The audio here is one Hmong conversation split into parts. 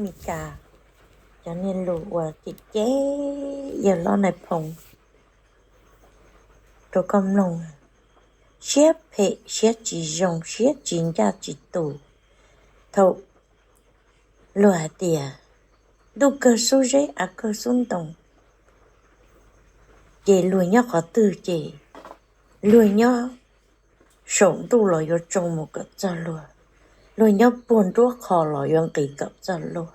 Meskas cov niag lus uas cem cem yawg hlob Nais Phoo rau koj mloog, siab phem siab tsis zoo siab tsis ncaj tsis tus. Thaum luag hais tias ntuj kawg xub zeb av kawg xub ntoo, ces luag nyob qhov twg ces luag nyob saum ntuj los yuav tsoo mus kom txog luag, luag nyob puag nruab qho los yuav nqis kom txog luag.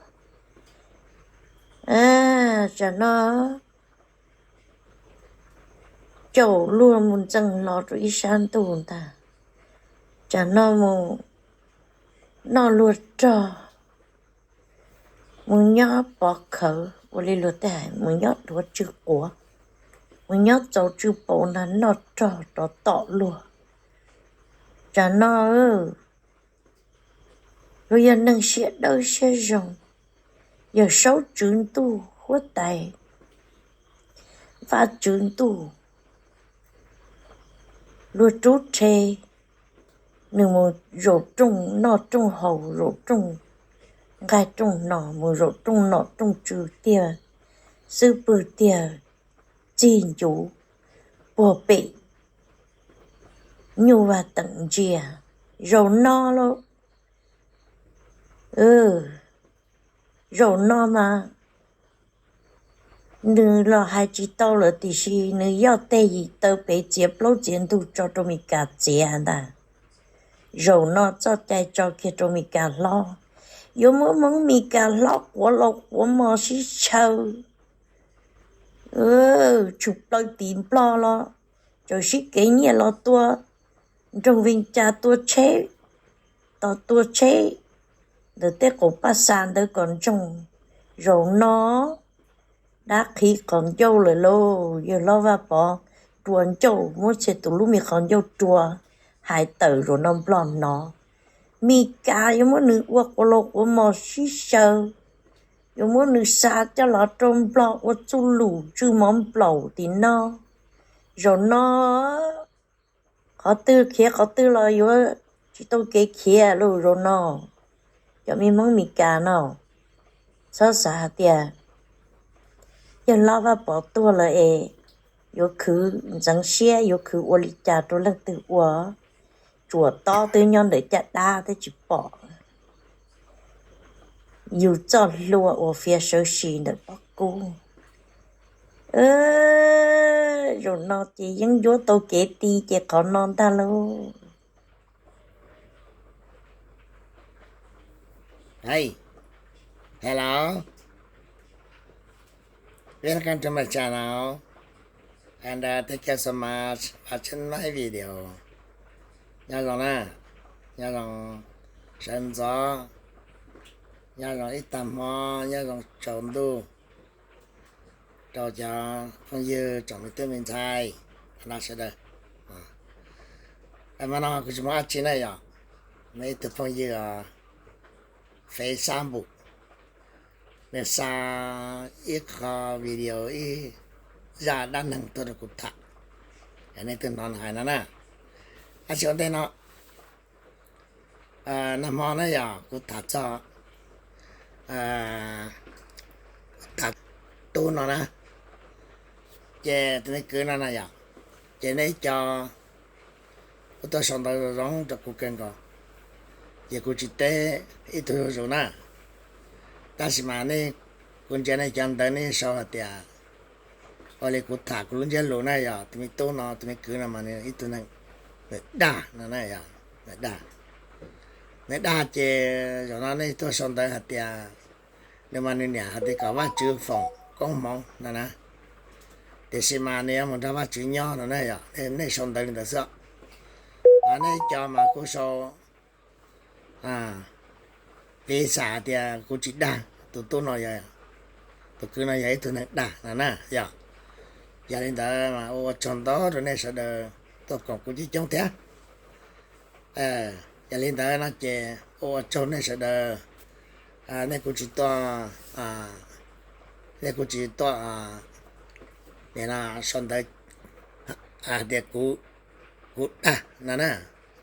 Tsam no caum luag mus ntxees hlo rau ib sab ntuj ntag, tsam no mus noj luag rog, mus nyob pov khawv ua li luag tej hais, mus nyob duav tsw quav, mus nyob txaus tsw paus nag noj rog rov tom luag. Tsam no luag yog neeg siab dawb siab zoo, Yawm Saub tswv ntuj huab tais, Vaj tswv ntuj, luag rub rhe, nws mus zaum rooj noj rooj haus, zaum rooj nqaij rooj hno, mus zaum rooj nom rooj tswv tiag, xwb pwg tiag, txig ncuv puag pem nyuj vaj teem ntsia. Zaum no lauj, zaum no mas nws los hais tsis tau lawm tiam sis nws yoj teg yim taw pem txiav plaub txiav ntug tso rau Meskas txiav ntag. Zaum no txoj cai tso kiag rau Meskas hlob, yuav muab Hmoob Meskas hlob quav laus quav mos sib xyaw, tshum plaws tim Nplog los txawm sib kev nyiaj los tua, nroog Vees Cas tua tsheb, tos tua tsheb ntawm tej qaum paj xas ntawd kom ntsoog. Zaum no dab qhib qhov ncauj lawm lauj, yawg hlob Vaj Pov rua ncauj, muab txhia tus lub me qhov ncauj rua, hais tawm zaum no Nplog hnov. Meskas yuav muab nws ua quav laus quav mos sib xyaw, yuav muab nws xa coj los rau Nplog ua txuj lus tswj mov nplaum tim no. Zaum no qhov twg khiav qhov twg los yuav tsis tau kev khiav lauj zaum no. Cov me Hmoob Meskas no, txhob xav hais tias yawg hlob Vaj Pov tuag lawm es yuav khwv ntxeev siab, yuav khwv ua li cas rau leej twg ua. Tsuas tob twb nyob ntawm caj dab twb tsis pom, yus txoj hlua uas fiav sawv si ntawm pob kub. Zaum no ces yeej yuav tau kev ti ces qhov no ntag lauj. Hello, welcome to my channel and thank you so much for watching my video. Nyob zoo na, nyob zoo sawv ntxov, nyob zoo ib tag hmo, nyob zoo tsaus ntuj rau cov phooj ywg tsoom me tub me ntxhais no sawv daws. Mas no kuv tsis muaj dab tsi na yom, muaj ib tug phooj ywg Fev Sab Npum, nws xa ib qho video ib zaj dab neeg tuaj rau kuv tham, nej twb hnov nws hais no na. Tab sis ua ntej no, nag hmo na yog kuv tham txog, tham tub no na, ces tus me kwv no na yog, ces nej ib co kuj tuaj sau ntawv zoo zoo rau kuv kawg nkaus, ces kuv tsis teb ib tug zuj zus na. Tab sis mas nej, kuv ntsia nej cov ntawv nej sau hais tias ua li kuv tham kuv lub ntsiab lus na yog tus me tub no tus me kwv no mas nws ib tug neeg, nws dag no na yog, nws dag, nws dag ces zaum no nej tuaj sau ntawv hais tias nws mas nws niam hais tias kom Vajtswv foom koob hmoov no na. Tiam sis mas nws yuav mus nrog Vajtswv nyob no na yog, nej sau ntawv li ntawd xwb. Nej cov mas kuj sau piv xam hais tias kuv tsis dag, tus tub no, tus kwv no yog ib tug neeg dag no na yog. Yog li ntawd mas ua ua tsaug ntau rau nej sawv daws tuaj koom kuv coob coob thiab. Yog li ntawd no ces ua ua tsaug nej sawv daws, nej kuj tsis tuaj, nej kuj tsis tuaj nim no sau ntawv hais tias kuv, kuv dag no na,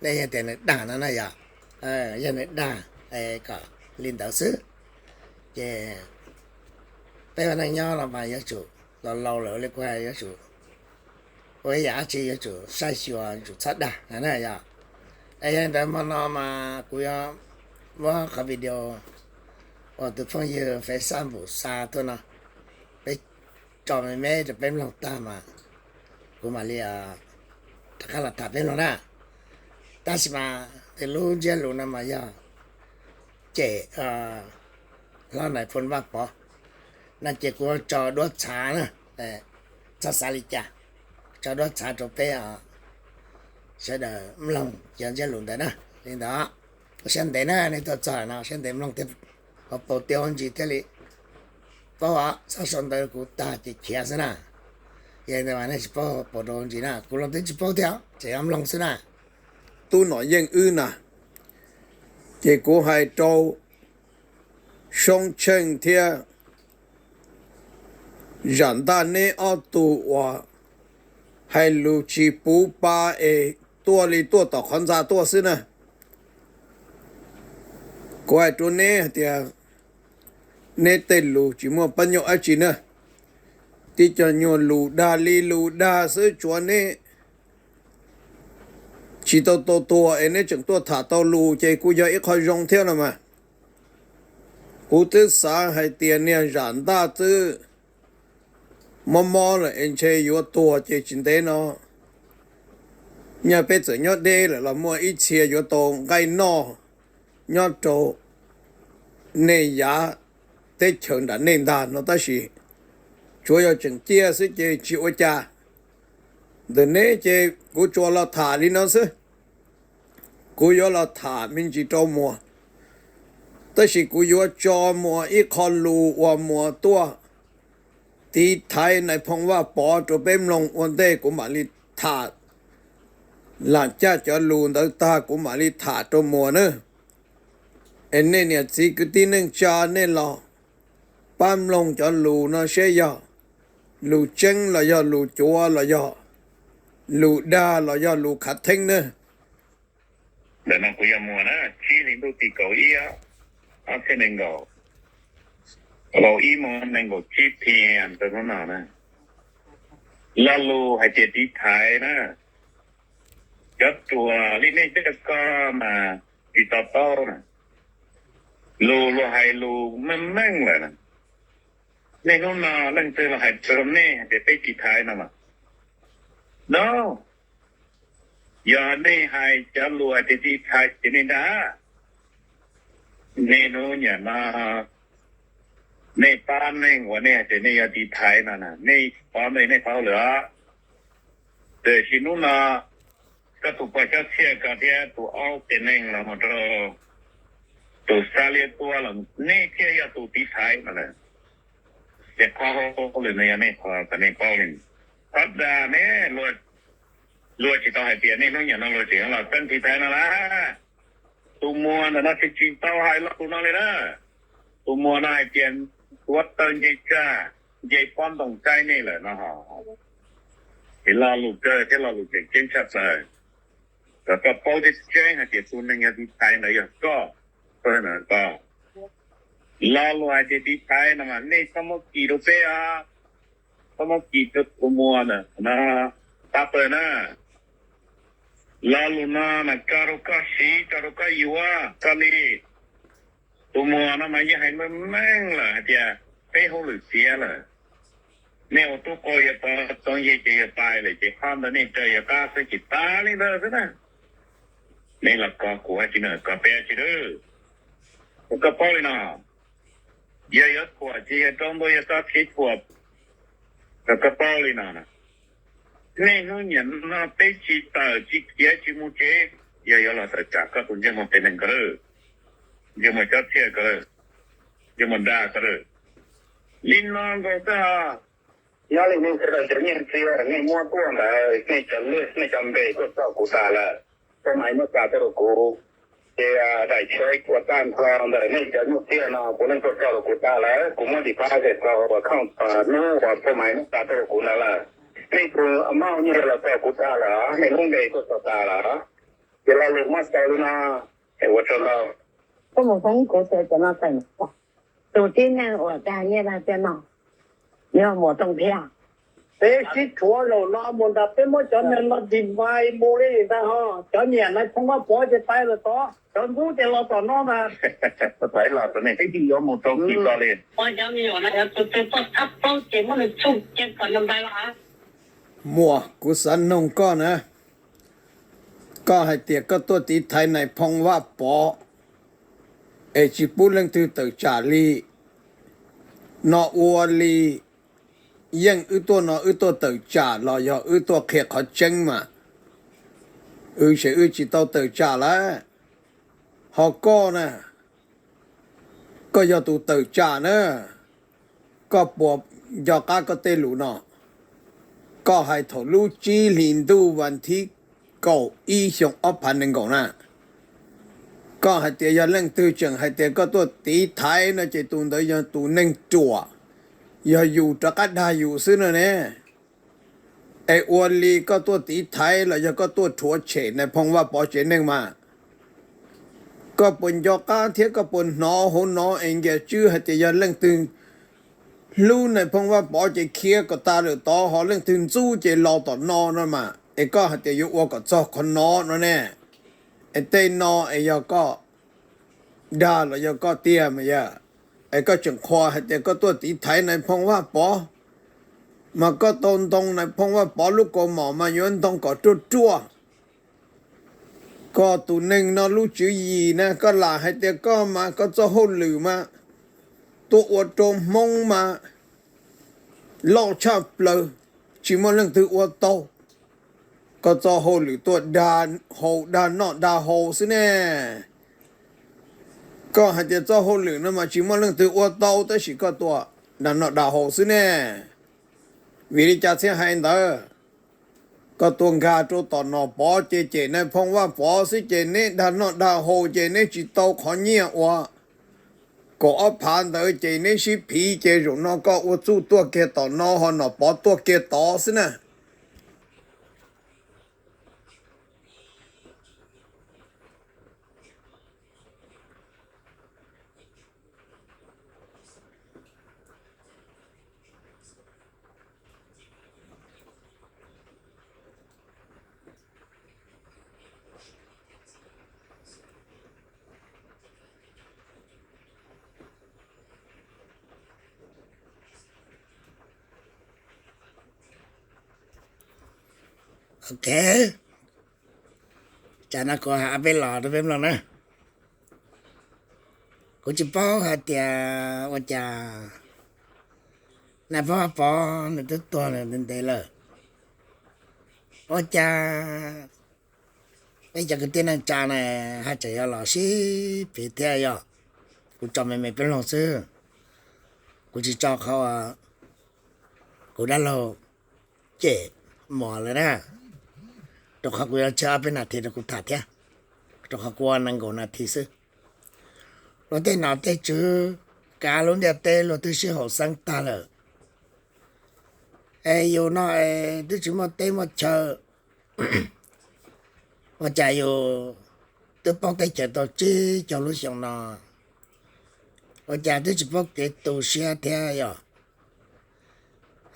nej yeej tias nws dag no na yog, yog nws dag, kom li ntawd xwb. Ces peb ua neej nyob no mas yuav tsum, laus laus lawm li kuv hais yuav tsum ua ib yam dab tsi yuav tsum saib xyuas, yuav tsum txhob dag na yog. Es yog li ntawd hmo no mas kuv yuav muab qhov video uas tus phooj ywg Fev Xab Npum xa tuaj no, peb tso me me rau peb mloog tag mas kuv mam li rov qab los tham peb mloog na. Tab sis mas tej lub ntsiab lus no mas yog cem hlob Nais Phoo Vaj Pov no ces kuv tso duab txhav na, txhob xav li cas, tso duab txhav rau peb sawv daws mloog cov ntsiab lus ntawd na. Li ntawd, siab ntev na nej tuaj txog no siab ntev mloog thiab, ho paus tias ua ntsis thiaj li paub os, txhob sau ntawv kuv tag ces khiav xwb na. Yog li ntawd mas nej tsis paub paus rau ua ntsis na, kuv los twb tsis paub thiab, tseem yuav mloog xwb na. Tub Nom Yeej wb na, ces kuv hais rau Soob Tsheej thiab Zam Ntaj neb ob tug uas hais lus tsis puv pa es tuaj li tuaj tom qhov ntxa tuaj xwb na. Kuv hais rau neb hais tias neb tej lus tsis muaj pab nyuaj dab tsi na. Tib co nyuag lus dag li lus dag xwb, tsuav neb tsis tau tau tuag es neb tseem tuaj tham tau lus ces kuj yog ib qho zoo thiab no mas. Kuv twb xav hais tias niag Zam Ntaj twb mob mob lawm es ntshe yuav tuag ces tsis ntev no nyaj peb txawm nyob deb lawm los muaj ib txhia yuav tau nqaij noj nyob rau nej yav teb chaws nram nej ntag no tab sis tsuav yog tseem ciaj xwb ces tsis ua cas. Ntawm neb ces kuv tsuas los tham li no xwb. Kuv yuav los tham me ntsis rau Muas, tab sis kuv yuav tso Muas ib qho lus uas Muas tuaj tiv thaiv Nais Phoo Vaj Pov rau peb mloog ua ntej kuv mam li tham. Lam caj cov lus ntawd tag kuv mam li tham rau Muas na. Es nej niam txiv kwv tij neej tsa nej los pab mloog cov lus no seb yog lus tseeb los yog lus cuav los yog lus dag los yog lus khav theeb na. Ntawm no kuv yog Muas na, tsib hli ntuj tim kaum ib, ob txhiab nees nkaum, kaum ib moos nees nkaum tsib pm rau hnub no na. Lo lus hais tias tiv thaiv na, cov ruam li nej cov ko mas tsis to taub na. Lus luag hais lus meej meej lawm na. Nej hnub no leej twg los hais rau nej hais tias peb tiv thaiv no mas, no, yog nej hais cov lus hais tias tiv thaiv ces nej dag. Nej hnub nyiam no nej pab neeg uas nej hais tias nej yog tiv thaiv no, nej paub ntawd nej paub lawm os. Tiam sis hnub no koj tus pog Cob Txhiaj ko thiab tus aub Tes Neeg los mus rau tus Xab Liab Tuab los nej thiaj yog tus tiv thaiv no lawm. Ces qhov hauj lwm no yog nej qhov kom nej paub li. Qhov dag ne, luag tsis tau hais tias nej hnub nyiam no luag tseem los txeeb tiv thaiv no las. Tus Muas ntawm no tsis tsis tau hais lo lus no li na. Tus Muas no hais tias tuav taw nce tsag, nce pob ntoo saib nej lawm no ho. Ces lo lus kawg thiab lo lus tseem ceeb tshaj plaws, kom koj paub tseeb tseeb hais tias tus neeg yog tiv thaiv ntawd yog koj. Lo lus hais tias tiv thaiv no mas nej txhob muab kis rau peb os, txhob muab kis rau tus Muas ntawm no pab pawg na. Lo lus no mas tso rau koj siv, tso rau koj yuav koj li. Tus Muas no mas yeej hais meej meej lawm hais tias peb hauj lwm xiav lawm, nej ua tub qau yuav txoov yig ces yuav pais lawm ces qhov ntawd nej raws yuav qab xwb ces tas li ntawd xwb na. Nej los kov kuv dab tsi no, kov peb dab tsi lawm? Kom koj paub li no, yog yuav thuam ces yog rau ntua yog txoj kev thuam. Kom koj paub li no, nej hnub nyiam no peb tsis tawm tsis khiav tsis mus tsev, yog yuav los tawm tsam koj tus ntsej muag pem neeg ko lawm, ntsej muag Cob Txhiaj ko lawm, ntsej muag Dag ko lawm. Li no nkaus xwb os. Nyob li nej sawv daws cov nyiaj txiag nej muab tuaj ntawd, nej cov lej nej cov npe tuaj txog kuv tas lawm. Phone maiv muab xa tuaj rau kuv, ces daim check uas tag nrho ntawm nej cov nyiaj txiag no puav leej tuaj txog rau kuv tas lawm. Kuv muab deposit rau account hnub uas phone maiv muab xa tuaj rau kuv ntawd lawm. Nej tus amount nyiaj los txog kuv tas lawm, nej lub npe tuaj txog tas lawm. Ces lo lus muab xaus li no, es ua tsaug ntau. Koj mus hoob kuv xav cov no teem. Tus tib neeg uas dag nyiaj dag txiaj no yog Muas Tooj thiab. Peb sib tshuav zaum no mus ntag, peb muab cov neeg no dim npai mus li ntag ho. Cov niam Nais Phoo Vaj Pov ces pais lawm tod, cov ntxub ces los tom no ntag. Peb twb yuav mus rau kis ko li. Muas, kuv xav noog koj na, koj hais tias koj tuaj tiv thaiv Nais Phoo Vaj Pov es tsis pub leej twg tawm tsam li no, ua li yeej wb tuaj no wb tuaj tawm tsam los yog wb tuaj qhia qhov tseeb mas? Wb ces wb tsis tau tawm tsam lawm. Ho koj na, koj yog tus tawm tsam na, koj puas nco qab koj tej lus no? Koj hais thaum lub tsib hlis ntuj vas thib kaum ib xyoo ob phav nees nkaum na, koj hais tias yog leej twg tseem hais tias koj tuaj tiv thaiv no ces tus ntawd yog tus neeg ruam, yog yus rov qab dag yus xwb no ne. Es ua li koj tuaj tiv thaiv los yog koj tuaj rhuav tshem Nais Phoo Vaj Pov tsev neeg mas? Koj puas nco qab thiab koj puas hnov hauv no es nkias tswb hais tias yog leej twg hlub Nais Phoo Vaj Pov ces khiav kom tas lawm tod, ho leej twg ntxub ces los tom no no mas? Es koj hais tias yuav ua kom txog qhov no no ne. Es tej no es yog koj dag los yog koj tiag mas yog? Es koj tseem qhuas hais tias koj tuaj tiv thaiv Nais Phoo Vaj Pov, mas koj tau ntoo Nais Phoo Vaj Pov lub kaus mom mas yuav ntoo kom ruaj ruaj. Koj tus neeg no lub tswv yim na, koj lam hais tias koj mas koj txoj hauj lwm mas tuaj ua rau Hmoob mas loj tshaj plaws, tsis muaj leej twg ua tau. Koj txoj hauj lwm tuaj dag haus, dag noj dag haus xwb ne. Koj hais tias txoj hauj lwm no mas tsis muaj leej twg ua tau tab sis koj tuaj dag noj dag haus xwb ne. Vim li cas thiaj hais ntawd? Koj tuaj nkag rau tom Nom Pov ces cem Nais Phoo Vaj Pov xwb ces neb dag noj dag haus ces neb tsis tau qhov nyiaj uas kaum ob phav ntawd ces neb sib phiv ces zaum no koj ua txuj tuaj kiag tom no ho Nom Pov tuaj kiag tod xwb na. Ok, tsam no kuv hais peb los rau peb mloog na. Kuv tsis paub hais tias ua cas Nais Phoo Vaj Pov nws twb tuag ntev ntev lawm, ua cas peb cov kwv tij neej tsa na haj tseem yuav los sib phiv thiab yom. Kuv tso me me peb mloog xwb, kuv tsis tso qhov kuv dab laug cem Muas lawm na, rau qhov kuv yuav tseg ob peb nas this rau kuv tham thiab, rau qhov kuv ua nees nkaum nas this xwb. Luag tej nom tej tswv kav lub ntiaj teb luag twb sib haum xeeb tag lawm, es yus no es twb tsis muaj teb muaj chaw, ua cas yus twb poob teb chaws tau tsib caug lub xyoo no, ua cas twb tsis paub kev tu siab thiab yom?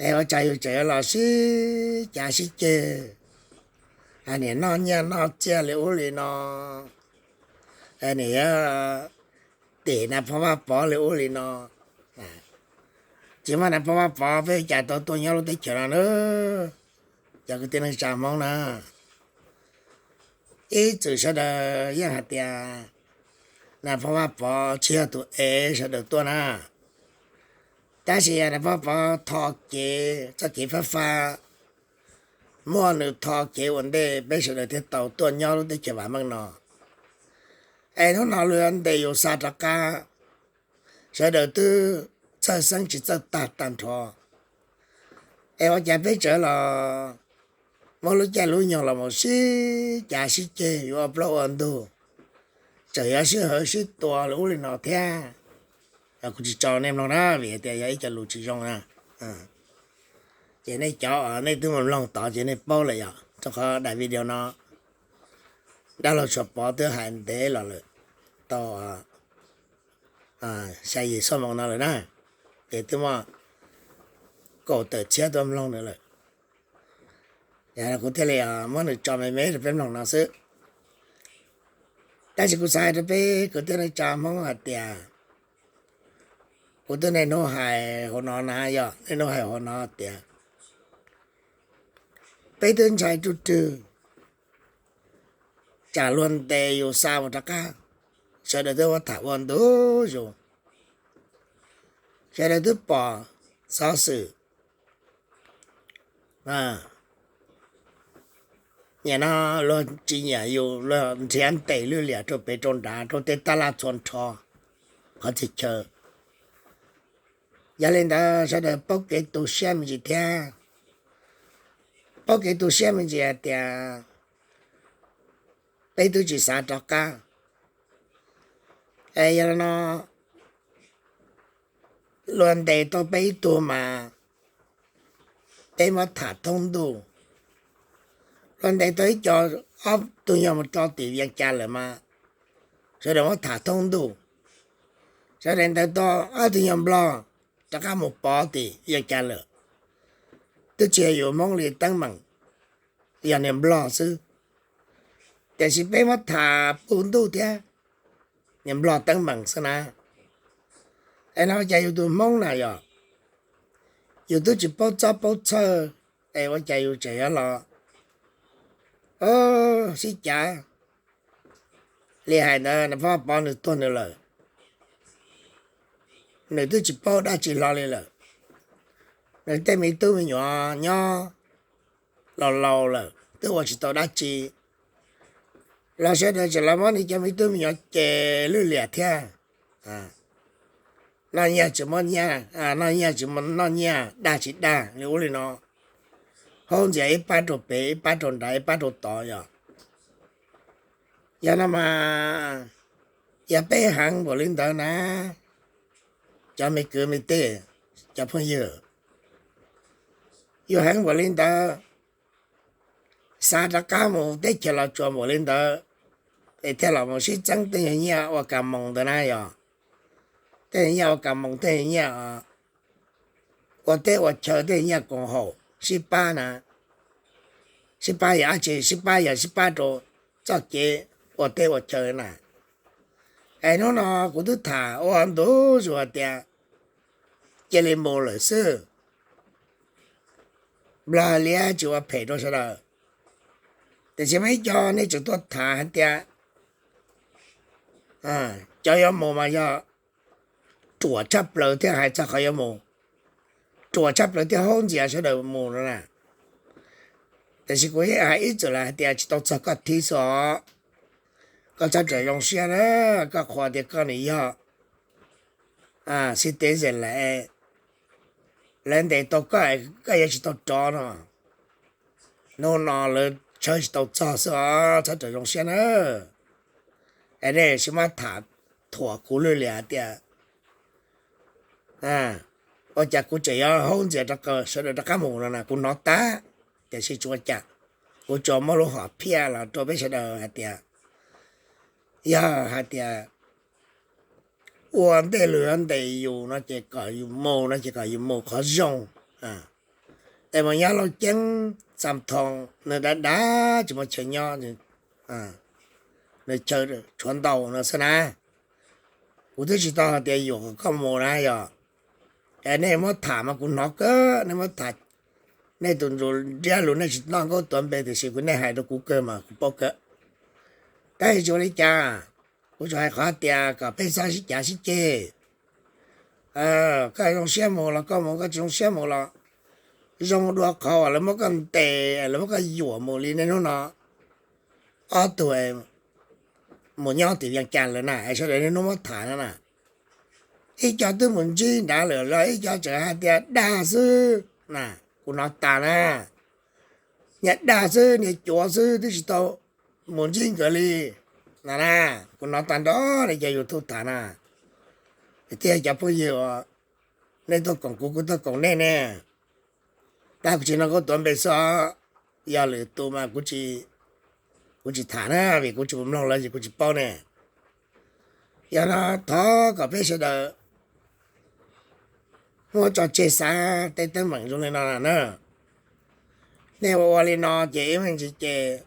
Es ua cas yus tseem yuav los sib cav sib ceg, niam noj nyiaj noj txiaj li ub li no, niam yuav tim Nais Phoo Vaj Pov li ub li no? Tsis muaj Nais Phoo Vaj Pov peb cas tau tuaj nyob lub teb chaws no na, cov kwv tij neej tsa Hmoob na. Ib txwm sawv daws yeej hais tias Nais Phoo Vaj Pov tsis yog tus ev sawv daws tuaj na, tab sis Nais Phoo Vaj Pov tho kev txoj kev fab fab, muaj nws tho kev ua ntej peb sawv daws thiaj tau tuaj nyob lub teb chaws vam meej no. Es hnub no luag yuav ntes yus xa rov qab, sawv daws twb txhawj xeeb tsis txawj tag tag nrho. Es ua cas peb tseem los muab lub caij lub nyoog los mus sib cav sib ceg yuav ua plaub ua ntug, tseem yuav sib hawv sib tua li ub li no thiab. Kuv tsis tso nej mloog na vim hais tias yog ib co lus tsis zoo na. Ces nej cov nej twb mus mloog tod ces nej paub lawm yom, rau qhov daim video no dab laug Tshuas Pov twb hais ntev los lawm, tau xya yim xuab moos no lawm na, ces twb muaj kaum tawm txhiab tuaj mloog nws lawm. Kuv thiaj li muab nws tso me me rau peb mloog no xwb. Tab sis kuv xav hais rau peb kwv tij neej tsa Hmoob hais tias, kuv twb niaj hnub hais hauv no na, yog niaj hnub hais hauv no tias peb twb ntshai ruj rwg, tsam luag ntes yus xa mus rov qab, sawv daws twb muab tham ua ntu zus, sawv daws twb pom xov xwm. Nim no luag tsis nyiam yus, luag nrhiav ntes lwj liam rau pem rau nrad rau tej tab laj txhua nrho qhov txhia chaw. Yog li ntawd sawv daws paub kev tu siab me ntsis thiab, paub kev tu siab me ntsis hais tias peb twb tsis xav rov qab. Es yog li no, luag ntes tau peb ib tug mas peb muab tham thoob ntuj. Luag ntes tau ib co, ob tug nyuag mus rau tim Vias Cas lawm mas sawv daws muab tham thoob ntuj. Sawv daws ntes tau ob tug nyuag Nplog rov qab mus pov tim Vias Cas lawm, twb tsis yog yus Hmoob li teeb meem, yog niag Nplog xwb. Tiam sis peb muab tham pub ntuj thiab, niag Nplog teeb meem xwb na. Es no ua cas yus tus Hmoob na yog yus twb tsis paub txob paub txhawj, es ua cas yus tseem yuav los sib cav li hais ntawd? Nws pheej pov nws tuag nws lawm, nws twb tsis paub dab tsi hlo li lawm. Nws tej me tub me nyuam nyob laus laus lawm twb ua tsis tau dab tsi, los sawv daws tseem los muab nws cov me tub me nyuam ces lwj liam thiab. Noj nyiaj tsis muab nyiaj, noj nyiaj tsis muab noj nyiaj, dag tsis dag li ub li no, haub ntxias ib pab rau pem ib pab rau nrad ib pab rau tod yog. Yog no mas, yog peb heev npaum li ntawd na, cov me kwv me tij, cov phooj ywg, yus heev npaum li ntawd, xav rov qab mus teb chaws Los Tsuas npaum li ntawd, es thiaj los mus sib txeeb tej nyuag nyiaj ua kas moos ntawd na yog. Tej nyuag nyiaj ua kas moos, tej nyuag nyiaj ua teb ua chaw, tej nyuag nyiaj koom haum sib pab na, sib pab yog dab tsi? Sib pab yog sib pab rau txoj kev ua teb ua chaw na. Es hnub no kuv twb tham ua ntu zus tias cia li mus lawm xwb, Nplog liab tsis ua phem rau sawv daws. Tiam sis muaj ib co nej tseem tuaj tham hais tias cov yuav mus mas yog ruam tshaj plaws thiaj hais txog qhov yuav mus, ruam tshaj plaws thiaj haub ntxias sawv daws mus no na. Tiam sis kuv hais ib txwm lawm hais tias tsis tau txog koj thib xwb os. Koj txhob txawm zoo siab na, koj qhuas tias koj nws yog xib teb zes lawm, lawv ntes tau koj, koj yuav tsis tau rov no. Hnub no lawv tshawb tsis tau txog xwb os, txhob txawm zoo siab na. Es nej sim muab tham thuam kuv lwj liam tias ua cas kuv tseem yuav haub ntxias rov qab, sawv daws rov qab mus no na, kuv hnov tas. Tiam sis tsis ua cas, kuv tsuas muab lub hom phiaj los rau peb sawv daws hais tias, yog hais tias ua ntej luag yuav ntes yus no ces kom yus mus no ces kom yus mus qhov zoo. Es mus nyob Looj Ceeb, Xam Thoos, nws dav dav tsis muaj chaw nyob, nws chaw tshuav ntau no xwb na. Kuv twb tsis tau hais tias yuam kom koj mus na yog. Es nej muab tham mas kuv hnov kawg, nej muab tham, nej tus nriab lus nej tsis noj nkauj tuav npe tiam sis kuv, nej hais rau kuv kawg mas kuv paub kawg. Tab sis tsis ua li cas, kuv tsuas hais qhov tias kom peb txhob sib cav sib ceg. Koj zoo siab mus los koj mus, koj tsis zoo siab mus los zoo dua qhov uas lawv muab koj ntes, lawv muab koj yuam mus li niaj hnub no. Ob tug mus nyob tim Vias Cas lawm na, es sawv daws niaj hnub muab tham no na. Ib co twb mus ntsib nrad lawm los ib co tseem hais tias dag xwb na, kuv hnov tas na. Niag dag xwb, niag cuav xwb twb tsis tau mus ntsib nkawd li na. Kuv hnov tag nrho nej cov YouTube tham na, thiab cov phooj ywg uas nej tuaj koom kuv, kuv tuaj koom nej ne. Tab kuv tsis noj nkauj tuav npe xwb os, yog lwm tus mas kuv tsis tham na, vim kuv tsis mloog lawv ces kuv tsis paub ne. Yog no thov kom peb sawv daws muab tso tseg xav tej teeb meem zoo li no na. Nej ua ua li no ces ib me ntsis ces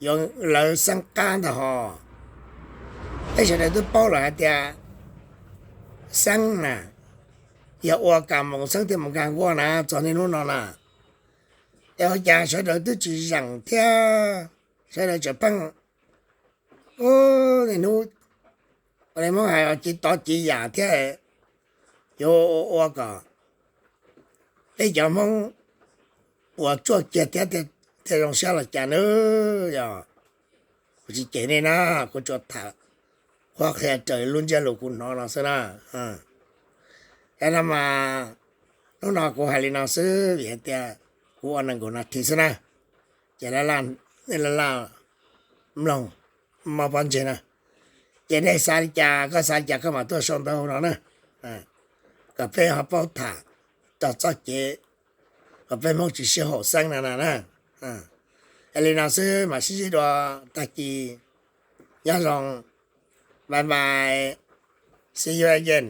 yuav lawv xeeb qab ntag hos. Peb sawv daws twb paub lawm hais tias xeeb na, yog ua kam mus xeeb thiaj mus nkag nkuaj na txog niaj hnub no na. Es ua cas sawv daws twb tsis zeem thiab sawv daws tseem pheej, niaj hnub ua li Hmoob hais, ci tov ci yam thiab, yuav ua kom peb cov Hmoob puas tsuaj kiag thiab thiaj zoo siab los cas nawb. Yog kuv tsis cem nej na, kuv tsuas tham qhuab qhia raws lub ntsiab lus kuv hnov no xwb na. Yog no mas hnub no kuv hais li no xwb vim hais tias kuv ua nees nkaum nas this xwb na, ces nej laj laj mloog, mob pob ntseg na. Ces nej xav li cas koj xav li cas koj mam tuaj sau ntawv hauv no na, kom peb ho paub tham txog txoj kev kom peb Hmoob tsis sib haum xeeb no na. Es li no xwb mam sib ntsib dua tag kis. Nyob zoo, bye bye, see you again.